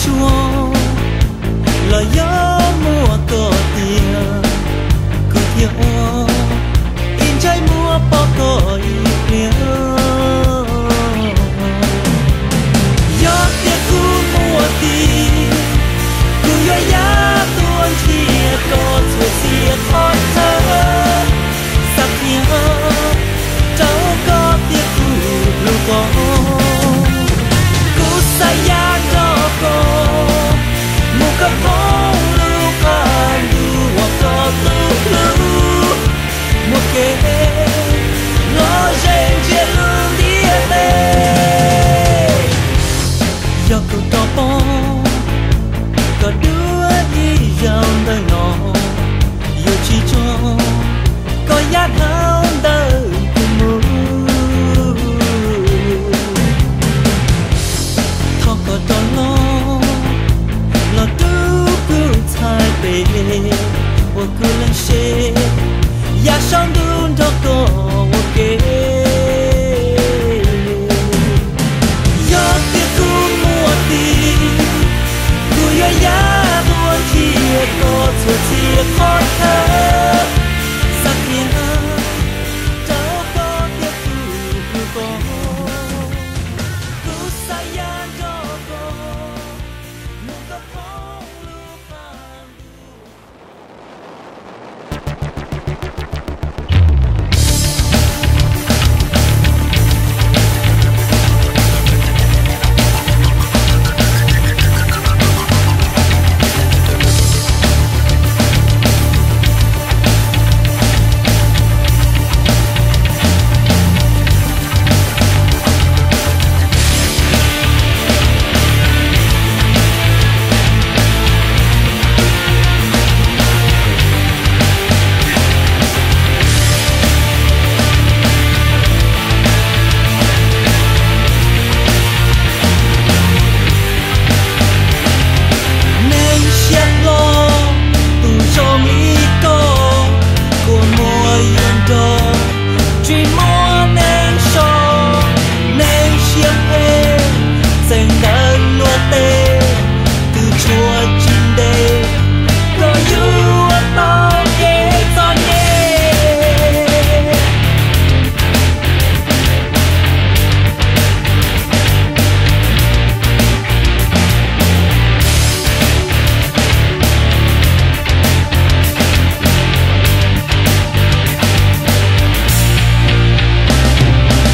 Suav los yog muaj koj tiag, kuv thiaj ua ib ntsais muag pom koj ib pliag. Yog tias kuv muaj tis, kuv yuav ya tuaj nrhiav koj txhua txhia qhov chaw, xav qhia rau koj tias kuv hlub koj. Kuv xav ya nrog koj mus koj phooj lub qab ntuj uas koj tus hlub muaj kev los ze ntsia lub ntiaj teb. Yog kuv rov poob koj dua ib zaug ntawm no, yuav tsis tso koj ya dhau ntawm kuv mus. Thov koj rov los, los rub kuv txhais tes uas kuv leej seb, ya saum ntuj nrog koj ua ke. Yog tias kuv muaj tis, kuv yuav ya tuaj nrhiav koj txhua txhia qhov chaw, xav qhia rau koj tias kuv hlub koj. Kuv xav ya nrog koj mus koj phooj lub qab ntuj. Neeg siab hlo tus zoo li koj, kua muag yuav nrog, tsis muaj neeg so. Neeg siab phem txeeb ntawm luag teb, twb tshuav tsis ntev koj yuav tau kev txom nyem.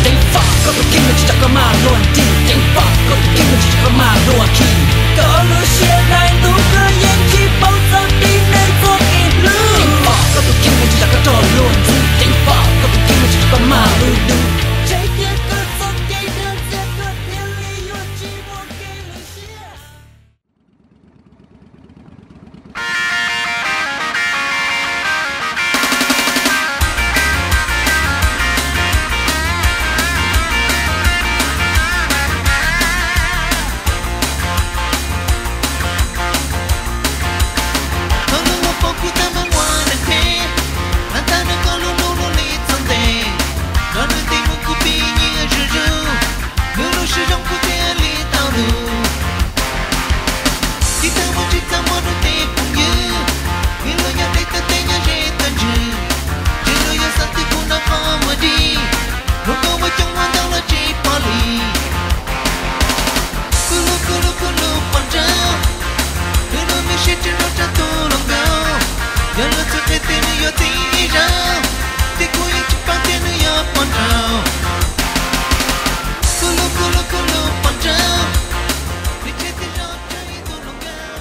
Ceev faj koj tus kheej, tsis tso koj maj luag nrig. Ceev faj koj tus kheej, tsis tso koj maj luag khi. Koj lub siab hlais ntuj, koj yeej tsis paub txog tib neeg txoj kev hlub. Ceev faj koj tus kheej, tsis tso koj rog luag ntxhi. Ceev faj koj tus kheej, tsis tso koj maj luag dub. Tseg cia koj txoj kev dag ntxias, koj thiaj li yuav tsis muaj kev lwm siab. Thaum lub hluas pom kuv tawm mus ua neeg phem, has tas nrog koj lub hlub luaj li txog ntev. Nrog nws nti mus kuv pib nyiam zuj zus, nws lub siab zoo kuv thiaj li tau lus. Tsis tau muaj tsis txaj muag rau tej phooj ywg, vim luag nyob deb tag tej nyob ze tag ntsws. Tsis luag yuav xav twg kuv nrog qhov muag dig, hluas nkauj muaj coob ua ntau los tsis pom li. Kuv hlub kuv hlub kuv hlub poj nrauj, nws lub me siab tsis zoo rau tus hluas nkauj. Yog luag txhua qhia tias nws yuav txi ib zaug, tiam kuv yeej tsis paub tias nws yuav pom nraud. Kuv hlub kuv hlub kuv hlub poj nrauj, nws tseg tib zoo rau ib tug hluas nkauj.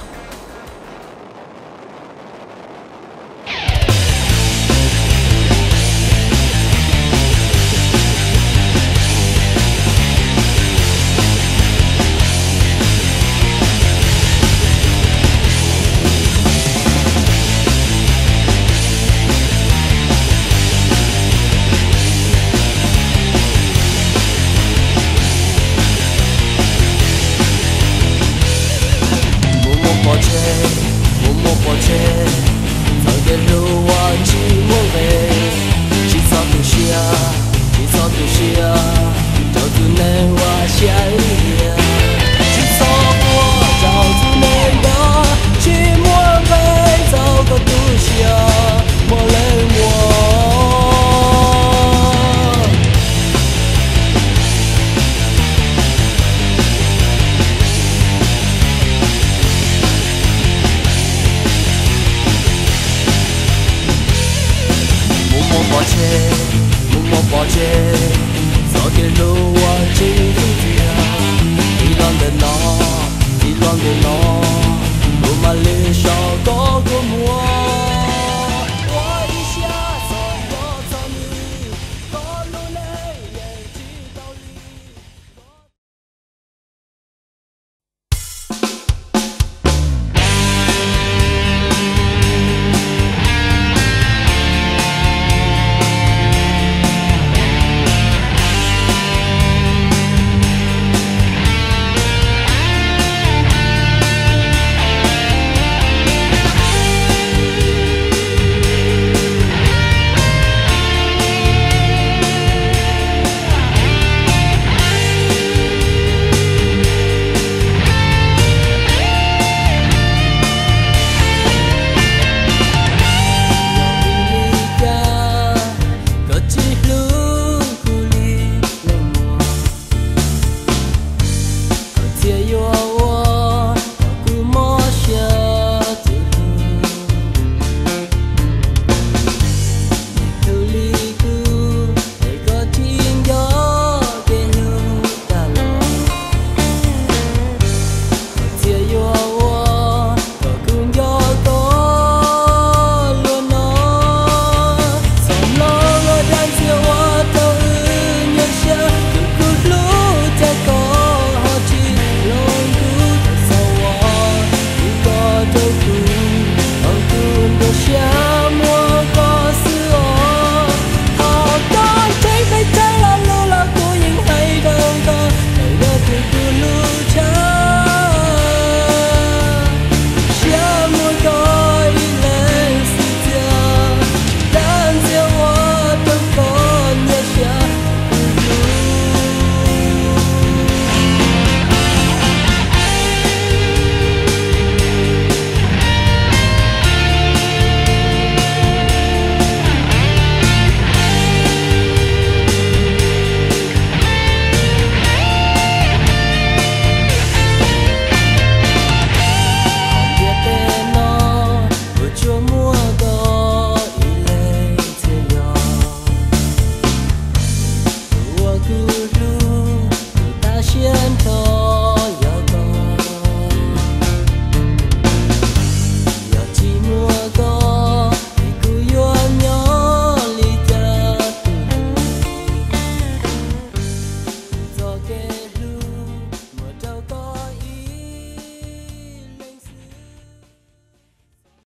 Tsheb mus muab pov tseg, txoj kev hlub uas tsis ntxim tiag. Txij los ntawm no, txij los ntawm no, kuv mam li so